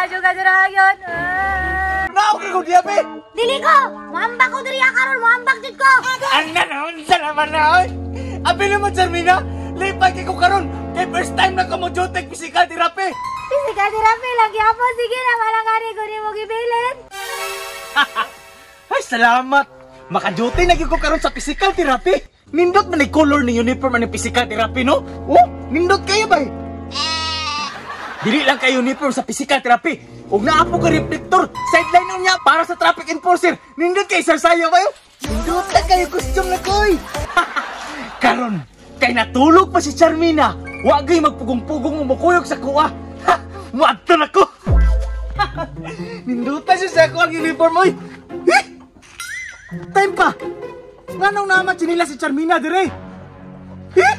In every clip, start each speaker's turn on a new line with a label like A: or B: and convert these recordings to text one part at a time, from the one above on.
A: juga dirayon.
B: Naog ra ko diya be.
A: Dili ko! Muambak ko diri karon, muambak jud ko.
B: Ana naon sa naman na oy. Abi naman Charmina, lipay kay ko karon kay first time na ko mo jotek physical therapy.
A: Physical therapy lang gyapon, sige na walang ari ko nimo gibilin.
B: Ay, salamat. Maka-duty na gyud ko karon sa physical therapy. Nindot man ay color ni uniform ani physical therapy, no? Oh, nindot kayo bay. Dili lang kayo uniform sa physical therapy. Ug naa po ka reflector, sideline niya para sa traffic enforcer. Nindot kay sarsayo kayo. Nindot na kayo costume na koy. Karon, kay natulog pa si Charmina. Wa gay magpugong-pugong mukuyog sa kuha. Ha, muadto na ko. Nindutan siya sa ako ang uniform oy. Eh! Time pa. Nganong naman sinila si Charmina dire? Eh!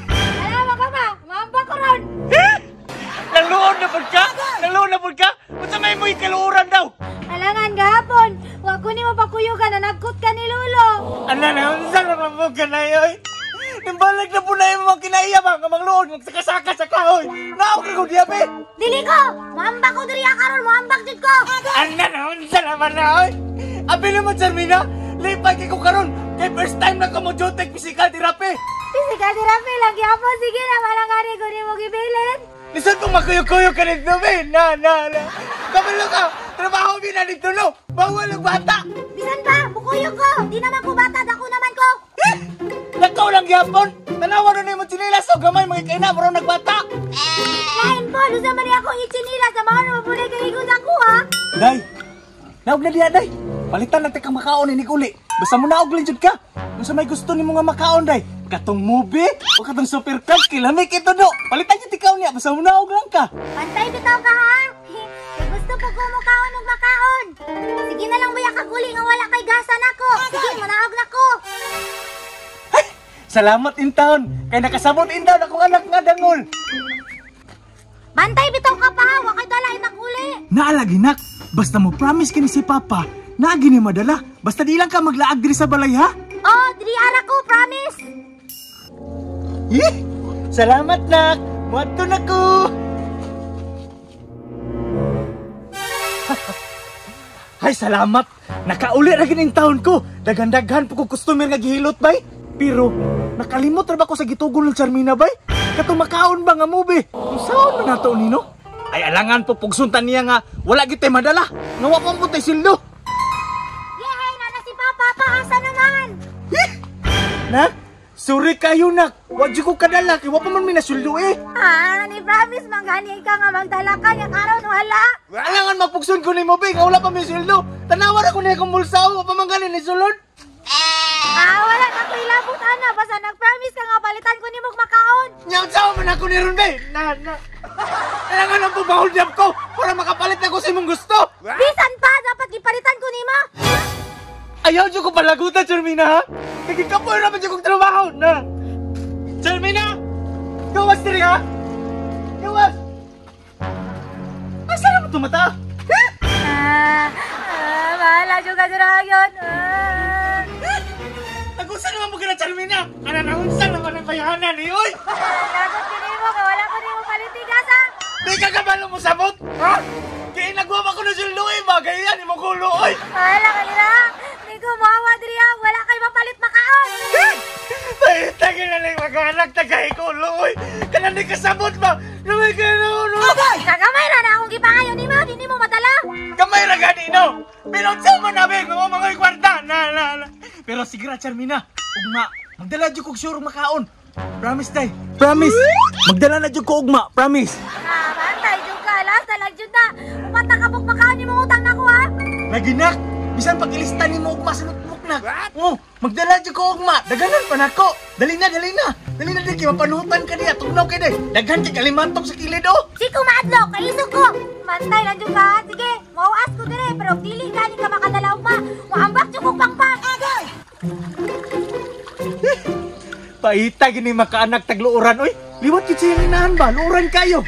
A: Ala ka ba? Muambak ko ron.
B: Eh! Naluon na pud ka? Naluon na pud ka? Unsa may mo'y kaluoran daw?
A: Alangan gahapon, wa ko nimo pakuyugan na nagkut ka ni Lolo.
B: Ana na unsa na man mo kanay oy? Nimbalag na po na yung mga kinaiya ba nga mangluon magsakasaka sa kahoy. Naog ra ko diya be.
A: Dili ko! Muambak ko diri karon, muambak jud ko.
B: Ana na unsa naman na oy? Abi naman Charmina, lipay kay ko karon kay first time na ko mo jotek physical therapy.
A: Physical therapy lang gyapon, sige na walang ari ko nimo gibilin.
B: Lisod kong magkuyog-kuyog ka nito, be. Na, na, na. Kabalo ka, trabaho mi na dito, no? Bawal ang bata.
A: Bisan pa, bukuyog ko. Di naman ko bata, dako naman ko.
B: Eh! Nakaw lang gyapon. Tanawa na nimo tsinilas, o gamay, mga kaina, mura nagbata.
A: Lain po, lusa man niya akong itsinilas. Sa mga naman kay igod ako, ha?
B: Day, naog na diya, day. Palitan natin kang makaon, inig uli. Basta mo naog lang jud ka. Kung sa may gusto nimo nga makaon, day. Katong movie o katong super cup, kilamig ito, do. Palitan jud ikaw niya, basta mo naog lang ka.
A: Pantay bitaw ka, ha? Kay gusto po ko mukaon og makaon. Sige na lang baya kaguli nga wala kay gasan ako. Sige, manaog na ko.
B: Ay, salamat in town. Kay nakasabot in town akong anak nga dangol.
A: Bantay bitaw ka pa, ha? Wa kay dala inak uli.
B: Naalagi nak, basta mo promise kini si Papa, naagi ni madala. Basta di lang ka maglaag diri sa balay, ha?
A: Oh, diri ara ko, promise.
B: Eh, salamat nak. Muadto na ko. Ay, salamat. Nakauli ra gid in town ko. Daghan-daghan po ko customer nga gihilot bay. Pero nakalimot ra ba ko sa gitugon ng Charmina bay? Katong makaon ba nga movie? Unsaon man nato nino? Ay alangan po pugsuntan niya nga wala gyud tay madala. Nga wa pa po tay sildo.
A: Yehey, nana si Papa, paasa naman.
B: Eh! Nak, sorry kayo nak. Wa jud ko kadala kay wa pa man mi nasuldo eh.
A: Ah, ni promise man gani ka nga magdala ka nya karon wala.
B: Alangan magpugsun ko nimo be nga wala pa mi sildo. Tanawa ra ko niya akong bulsa wa pa man gani ni sulod.
A: Ah, wala na ko ilabot ana basta nag-promise ka nga palitan ko nimo makaon.
B: Nya unsa man ako ni ron be? Na na. Alangan ang pabahol diab ko para makapalit ako sa imong gusto.
A: Bisan pa dapat gipalitan ko nimo.
B: Ayaw jud ko palagutan, Charmina, ha? Nagikapoy naman jud kong trabaho na. Charmina! Gawas diri, ha? Gawas! Asa naman tumata?
A: Bahala jud ka dirayon.
B: Nagusa naman mo kina Charmina. Kana naunsa naman ang bayanan ni oy.
A: Lagot ko nimo kay wala ko nimo palitigas, ha?
B: Di ka kabalo mo sabot, ha? Kay nagwa ko na sildo eh, bagay yan imong kulo oy.
A: Bahala ka nila. Di ko maawa diri, ha. Wala kay mapalit makaon.
B: Ay, tagay na lang mag-anak, tagay ko, oy. Kanang di kasabot ba? Namay ka na, no?
A: Kagamay ra na akong gipangayo nimo, di nimo madala.
B: Gamay ra gani, no? Pero unsa man na, be? Mga mga kwarta. Na, na, na. Pero sige ra, Charmina. Ugma, magdala jud kog sure makaon. Promise, day. Promise. Magdala na jud ko ugma, promise.
A: Ah, bantay jud ka, last na lang jud na. Upat na kabuk makaon nimo utang nako, ha?
B: Laginak, bisan pag-ilista nimo ugma sa notebook na. Oh, magdala jud ko ugma. Daganan pa nako. Dali na, dali na. Dali na di kay mapanutan ka diya. Tugnaw kay day. Daghan kay kalimantok sa kilid, oh.
A: Si ko maadlok, kay isog ko. Bantay lang jud ka. Sige, mauas ko dire pero dili gani ka makadala ugma. Moambak jud kog pangpang.
B: Paita gini makaanak tagluoran oy. Liwat gyud siya inahan ba? Luoran kayo.